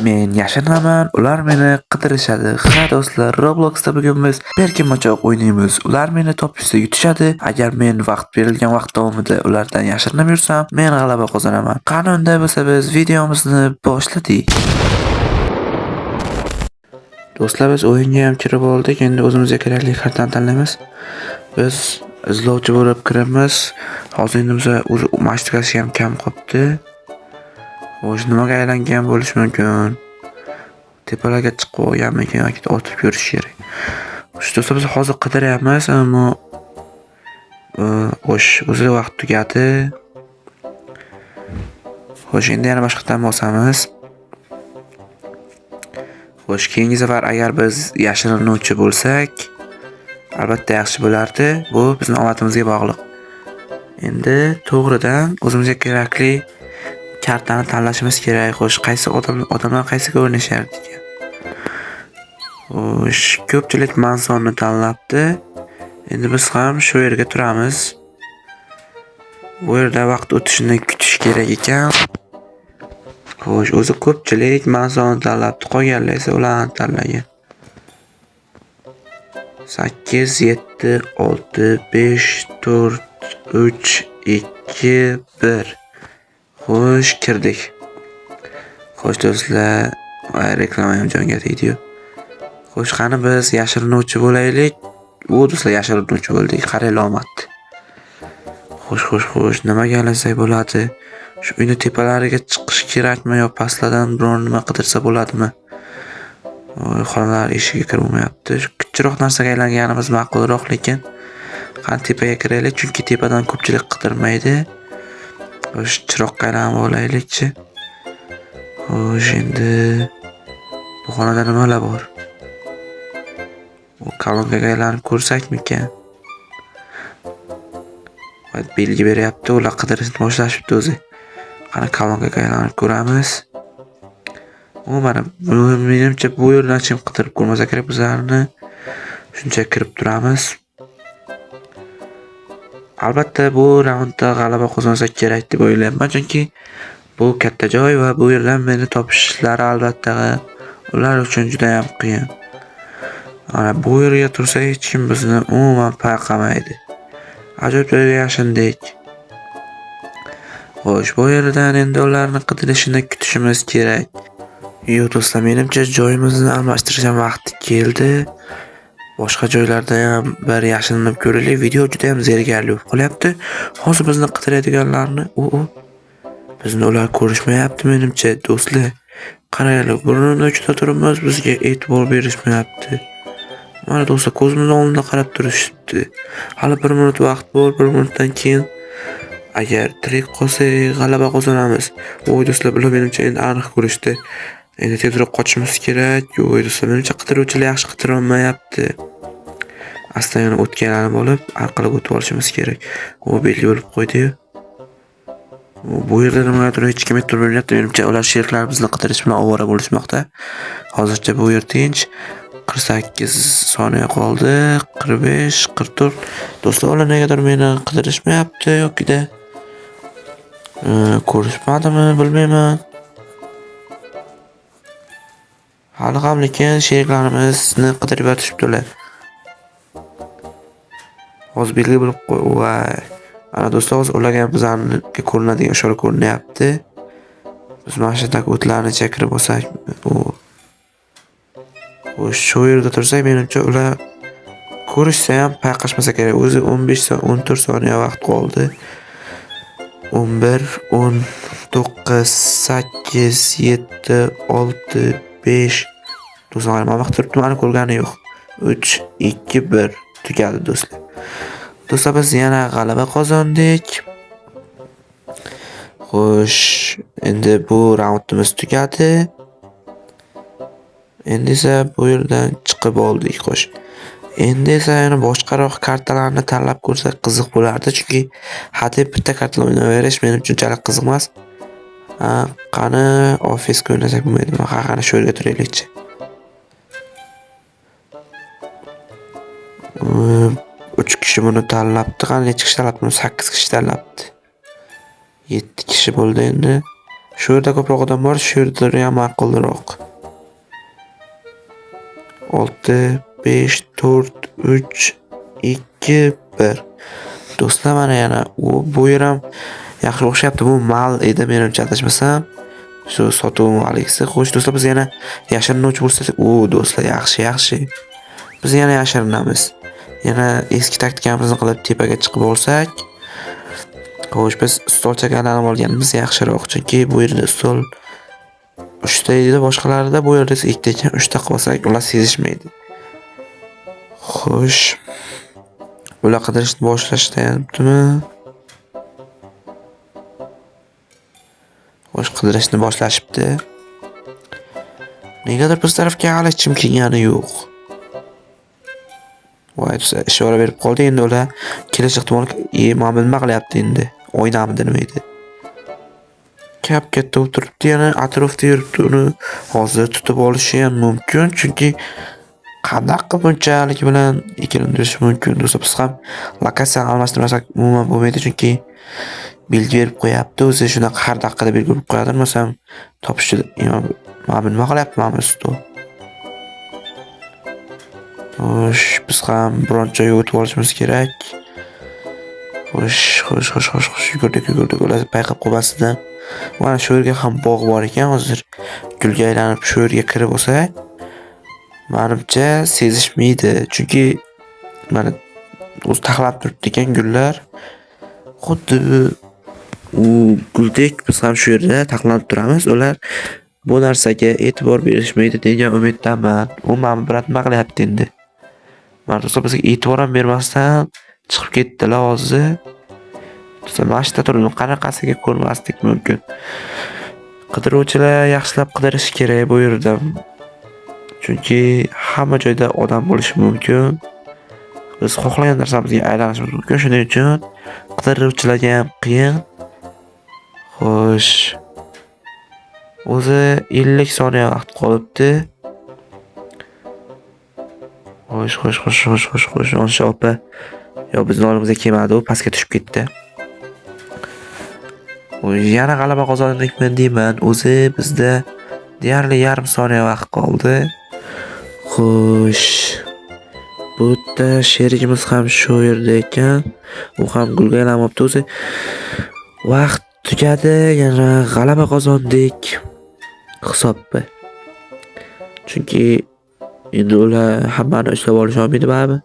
Men yashirinaman, ular meni qidirishadi. Ha do'stlar, Robloxda bugun biz berkinmachoq o'ynaymiz. Ular meni topishsa yutishadi. Agar men vaqt berilgan vaqt davomida ulardan yashirinib yursam, men g'alaba qozonaman. Qani unday bo'lsa biz videomizni boshladik. Do'stlar, biz o'yinga ham kirib oldik. Endi o'zimizga kerakli kartani tanlaymiz. Biz izlovchi bo'lib kiramiz. Hozir endi biza o'zi mashqasi ham kam qolibdi. Xo'sh, nimaga aylangan bo'lishi mumkin? Tepalarga chiqib olganmikan yoki otib ko'rish kerak. Xo'sh, do'stlar, biz hozir qidiryapmiz, ammo xo'sh, o'zi vaqt tugadi. Xo'sh, endi yana boshqatdan bosamiz. Xo'sh, keyingi safar agar biz yashirinuvchi bo'lsak, albatta yaxshi bo'lardi. Bu bizning omadimizga bog'liq. Endi to'g'ridan o'zimizga kerakli kartani tanlashimiz kerak. Xo'sh, qaysi odamlar qaysi ko'rinishardi ekan? Xo'sh, ko'pchilik Mansonni tanlabdi. Endi biz ham shu yerga turamiz. Bu yerda vaqt o'tishini kutish kerak ekan. Xo'sh, o'zi ko'pchilik Mansonni tanlabdi, qolganlar esa ularni tanlagan. 8 7 6 5 4 3 2 1. Xo'sh, kirdik. Xo'sh do'stlar, voy, reklama ham jonga tegdi-yu. Xo'sh, qani biz yashirinuvchi bo'laylik. U do'stlar, yashirinuvchi bo'ldik. Qaranglar omadni. Xo'sh, xo'sh, xo'sh, nimaga aylansak bo'ladi? Shu uyni tepalariga chiqish kerakmi yo pastlardan biror nima qidirsa bo'ladimi? Voy, xonalar eshigiga kirib bo'lmayapti. Shu kichikroq narsaga aylanganimiz ma'qulroq, lekin qani tepaga kiraylik, chunki tepadan ko'pchilik qidirmaydi. Xo'sh, chiroqqa aylanib olaylikchi. Xo'sh, endi bu xonada nimalar bor? Bu kolonkaga aylanib ko'rsakmikan? Voy, belgi beryapti, ular qidirishni boshlashibdi o'zi. Qani kolonkaga aylanib ko'ramiz. U mana, menimcha bu yerdan hech kim qidirib ko'rmasa kerak bizlarni. Shuncha kirib turamiz. Albatta bu raundda g'alaba qozonsak kerak deb o'ylayman, chunki bu katta joy va bu yerdan meni topishlari albatta ular uchun juda ham qiyin. Mana bu yerga tursa hech kim bizni umuman payqamaydi. Ajoyib joyga yashindik. Xo'sh, bu yerdan endi ularni qidirishini kutishimiz kerak. Yo'q do'stlar, menimcha joyimizni almashtirish ham vaqti keldi. Boshqa joylarda ham bir yashirinib ko'raylik. Video juda ham zerikarli bo'lib qolyapti. Hozir bizni qidiradiganlarni, bizni ular ko'rishmayapti menimcha do'stlar. Qaranglar, burnini uchida turibmiz, bizga e'tibor berishmayapti. Mana do'stlar, ko'zimiz oldida qarab turishibdi. Hali 1 minut vaqt bor, 1 minutdan keyin agar tirik qolsak g'alaba qozonamiz. Voy do'stlar, bular menimcha endi aniq ko'rishdi. Endi tezroq qochishimiz kerak. Voy do'stlar, menimcha qidiruvchilar yaxshi qidira olmayapti. Astagina o'tga aylanib olib, orqaga o'tib olishimiz kerak. U belgi bo'lib qo'ydi-yu. Bu yerda nimadir hech kim e'tibor bermayapti. Menimcha ular sheriklar bizni qidirish bilan ovora bo'lishmoqda. Hozircha bu yer tinch. 48 soniya qoldi. 45, 44. Do'stlar, ular negadir meni qidirishmayapti yokida ko'rishmadimi bilmayman. Hali ham lekin sheriklarimizni qidirib yotishibdilar. Hozir belgi bo'lib qo'y. Voy. Ana do'stlar, hozir ularga ham bizlarga ko'rinadigan ishora ko'rinyapti. Biz mana shu yerdagi o'tlarni ichiga kirib olsak, xo'sh, shu yerda tursak, menimcha ular ko'rishsa ham payqashmasa kerak. O'zi 15 14 soniya vaqt qoldi. 11, 10, 9, 8, 7, 6, 5. Do'stlar, mana vaqt turibdi, mani ko'rgani yo'q. 3, 2, 1 tugadi do'stlar. Do'stlar, biz yana g'alaba qozondik. Xo'sh, endi bu raundimiz tugadi. Endi esa bu yerdan chiqib oldik. Xo'sh. Endi esa yana boshqaroq kartalarni tanlab ko'rsak qiziq bo'lardi, chunki hadeb bitta kartalar o'ynayverish menimcha unchalik qiziq emas. Qani ofisga o'ynasak bo'lmaydimi? Ha, qani shu yerga turaylikchi. 3 kishi buni tanlabdi. Qani necha kishi tanlabdi? 8 kishi tanlabdi. 7 kishi bo'ldi endi. Shu yerda ko'proq odam bor, shu yerda turgan ma'qulroq. 6 5 4 3 2 1. Do'stlar, mana yana u bu yer ham yaxshi o'xshayapti. Bu mal edi menimcha, adashmasam. Shu sotuv malikasi. Xo'sh do'stlar, biz yana yashirinuvchi bo'lsak, u do'stlar yaxshi, yaxshi. Biz yana yashirinamiz. Yana eski taktikamizni qilib tepaga chiqib olsak. Xo'sh, biz stolchaga aylanib olganimiz yaxshiroq, chunki bu yerda stol 3 ta edi, boshqalarida bu yerda esa 2 ta ekan, 3 ta qilib olsak ular sezishmaydi. Xo'sh, ular qidirishni boshlashyaptimi? Xo'sh, qidirishni boshlashibdi. Negadir biz tarafga hali hech kim kelgani yo'q. Voy, do'stlar, ishora berib qoldi. Endi ular kelish ehtimoli, mana nima qilyapti endi? Oynamidi nima edi? Kap katta bo'lib turibdi, yana atrofda yuribdi. Uni hozir tutib olishi ham mumkin, chunki qanday qilib bunchalik bilan ikilantirish mumkin? Do'stlar, biz ham lokatsiyani almashtirmasak umuman bo'lmaydi, chunki belgi berib qo'yapti. O'zi shunaqa har daqiqada belgi berib qo'yadi. Masalan, topish mana bu nima qilyapti mana bu stol? Xo'sh, biz ham biron joyga o'tib olishimiz kerak. Xo'sh, xo'sh, xo'sh, xo'sh, xo'sh, yugurdik, yugurdik. Ular payqab qo'ymasidan. Mana shu yerga ham bog' bor ekan. Hozir gulga aylanib shu yerga kirib olsak, menimcha sezishmaydi, chunki mana o'zi taxlab turibdi ekan gullar. Xuddi u guldek biz ham shu yerda taxlanib turamiz. Ular bu narsaga e'tibor berishmaydi degan umiddaman. U mana bu brat nima qilyapti endi? Mana do'stlar, bizga e'tibor ham bermasdan chiqib ketdilar hozir. Do'stlar, mana shu yerda turib qanaqasiga ko'rmaslik mumkin. Qidiruvchilar yaxshilab qidirish kerak bu yerda. Chunki hamma joyda odam bo'lishi mumkin. Biz xohlagan narsamizga aylanishimiz mumkin. Shuning uchun qidiruvchilarga ham qiyin. Xo'sh. O'zi 50 soniya vaqt qolibdi. Xo'sh, xo'sh, xo'sh, xo'sh, xo'sh, xo'sh, Onsha opa yo bizning oldimizga kelmadi, u pastga tushib ketdi. Yana g'alaba qozondikmi deyman. O'zi bizda deyarli yarim soniya vaqt qoldi. Xo'sh. Bu yerda sherigimiz ham shu yerda ekan. U ham gulga aylanibdi o'zi. Vaqt tugadi, yana g'alaba qozondik hisobbi. Chunki endi ular hammani ushlab olisha olmaydi baribir.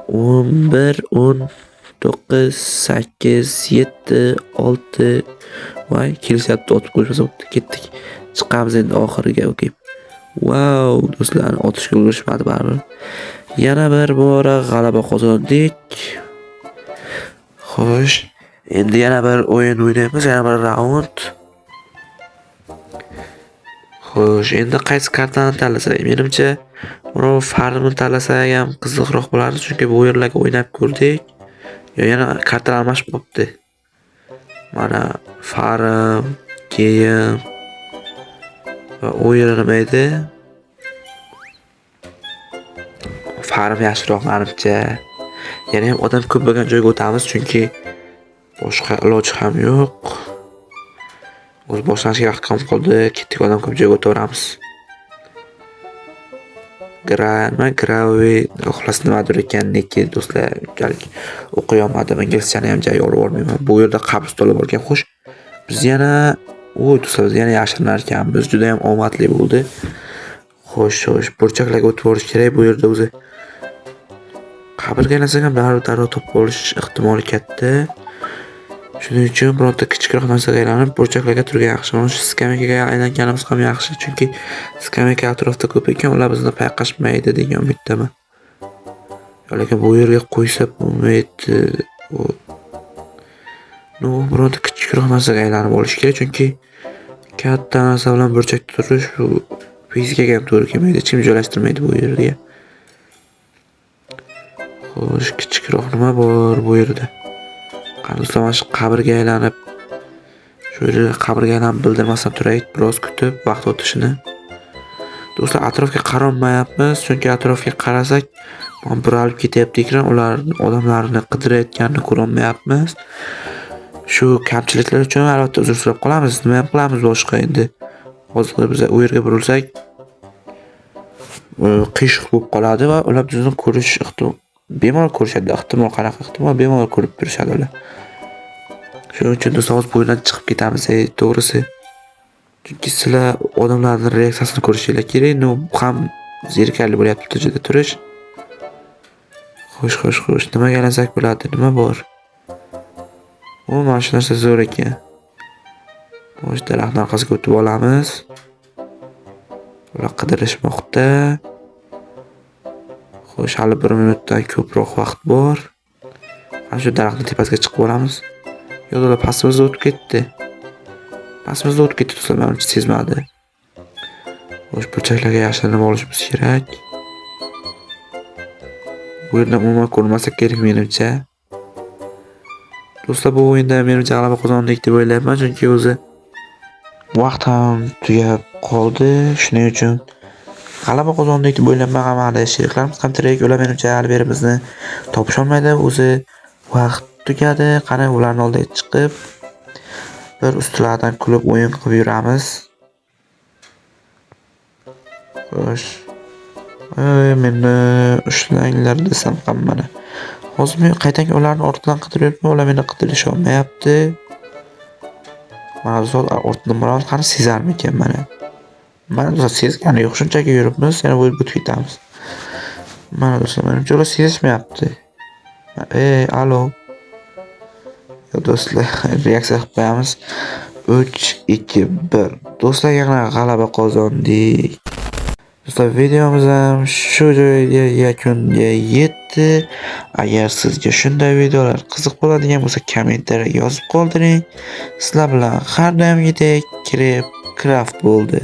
11, 10, 9, 8, 7, 6. Voy, kelishyapti, otib qo'yishmasa bo'pti. Ketdik. Chiqamiz endi oxiriga, okey. Wow, do'stlar, otishga ulgurishmadi baribir. Yana bir bora g'alaba qozondik. Xo'sh, endi yana bir o'yin o'ynaymiz, yana bir raund. Xo'sh, endi qaysi kartani tanlasak? Menimcha, birov farmni tanlasak ham qiziqroq bo'lardi, chunki bu yerlarga o'ynab ko'rdik. Yo, yana kartalar almashib qolibdi. Mana farm, keyin va u yer nima edi? Farm yaxshiroq menimcha. Yana ham odam ko'p bo'lgan joyga o'tamiz, chunki boshqa iloj ham yo'q. O'z boshlanishiga vaqt kam qoldi. Ketdik, odam ko'p joyga o'taveramiz. Gravi, xullas nimadir ekan, neki do'stlar, unchalik o'qiy olmadim, inglizchani ham jay yorib olmayman. Bu yerda qabriston bor ekan. Xo'sh, biz yana, do'stlar, biz yana yashirinar ekanmiz. Juda ham omadli bo'ldi. Xo'sh, xo'sh, burchaklarga o'tib borish kerak. Bu yerda o'zi qabrga aylansak ham baribir darrov topib olish ehtimoli katta. Shuning uchun birorta kichikroq narsaga aylanib burchaklarga turgan yaxshi. Mana shu skameykaga aylanganimiz ham yaxshi, chunki skameyka atrofda ko'p ekan, ular bizni payqashmaydi degan umiddaman. Lekin bu yerga qo'ysa bo'lmaydi. Birorta kichikroq narsaga aylanib olish kerak, chunki katta narsa bilan burchakda turish bu fizikaga ham to'g'ri kelmaydi, hech kim joylashtirmaydi bu yerga. Xo'sh, kichikroq nima bor bu yerda? Do'stlar, mana shu qabrga aylanib, shu yerga qabrga aylanib bildirmasdan turaylik, biroz kutib vaqt o'tishini. Do'stlar, atrofga qarolmayapmiz, chunki atrofga qarasak, mana buralib ketyapti ekran, ular odamlarni qidirayotganini ko'ra olmayapmiz. Shu kamchiliklar uchun albatta uzr so'rab qolamiz. Nima ham qilamiz boshqa endi? Hozir biz u yerga burilsak, qiyshiq bo'lib qoladi va ular bizni ko'rish ehtimol bemalol ko'rishadi. Ehtimol qanaqa ehtimol, bemalol ko'rib turishadi ular. Shuning uchun do'stlar, hozir bu yerdan chiqib ketamiz, to'g'risi. Chunki sizlar odamlarning reaksiyasini ko'rishinglar kerak. Но, ham zerikarli bo'lyapti bu joyda turish. Xo'sh, xo'sh, xo'sh. Nimaga aylansak bo'ladi? Nima bor? O, mana shu narsa zo'r ekan. Xo'sh, daraxtning orqasiga o'tib olamiz. Ular qidirishmoqda. Xo'sh, hali 1 minutdan ko'proq vaqt bor. Mana shu daraxtning tepasiga chiqib olamiz. Yo'q, ular pastimizda o'tib ketdi. Pastimizda o'tib ketdi, do'stlar, menimcha sezmadi. Xo'sh, burchaklarga yashirinib olishimiz kerak. Bu yerdan umuman ko'rinmasa kerak menimcha. Do'stlar, bu o'yinda menimcha g'alaba qozondik deb o'ylayman, chunki o'zi vaqt ham tugab qoldi. Shuning uchun g'alaba qozondik deb o'ylayman. Ham hali sheriklarimiz ham tirik, ular menimcha hali beri bizni topisholmaydi. O'zi vaqt tugadi. Qani ularning oldiga chiqib bir ustilaridan kulib o'yin qilib yuramiz. Xo'sh. Meni ushlanglar desam ham mana. Hozir men qaytaga ularni ortidan qidirib yuribman, ular meni qidirisha olmayapti. Mana do'stlar, ortidan boramiz, qani sezarmikan mana. Mana do'stlar, sezgani yo'q, shunchaki yuribmiz, yana o'tib ketamiz. Mana do'stlar, menimcha ular sezishmayapti. Ey, alo. Yo do'stlar, reaksiya qilib qo'yamiz. 3 2 1. Do'stlar, yana g'alaba qozondik. Do'stlar, videomiz ham shu joyga yakuniga yetdi. Agar sizga shunday videolar qiziq bo'ladigan bo'lsa, kommentariyaga yozib qoldiring. Sizlar bilan har doimgidek Krep Craft bo'ldi.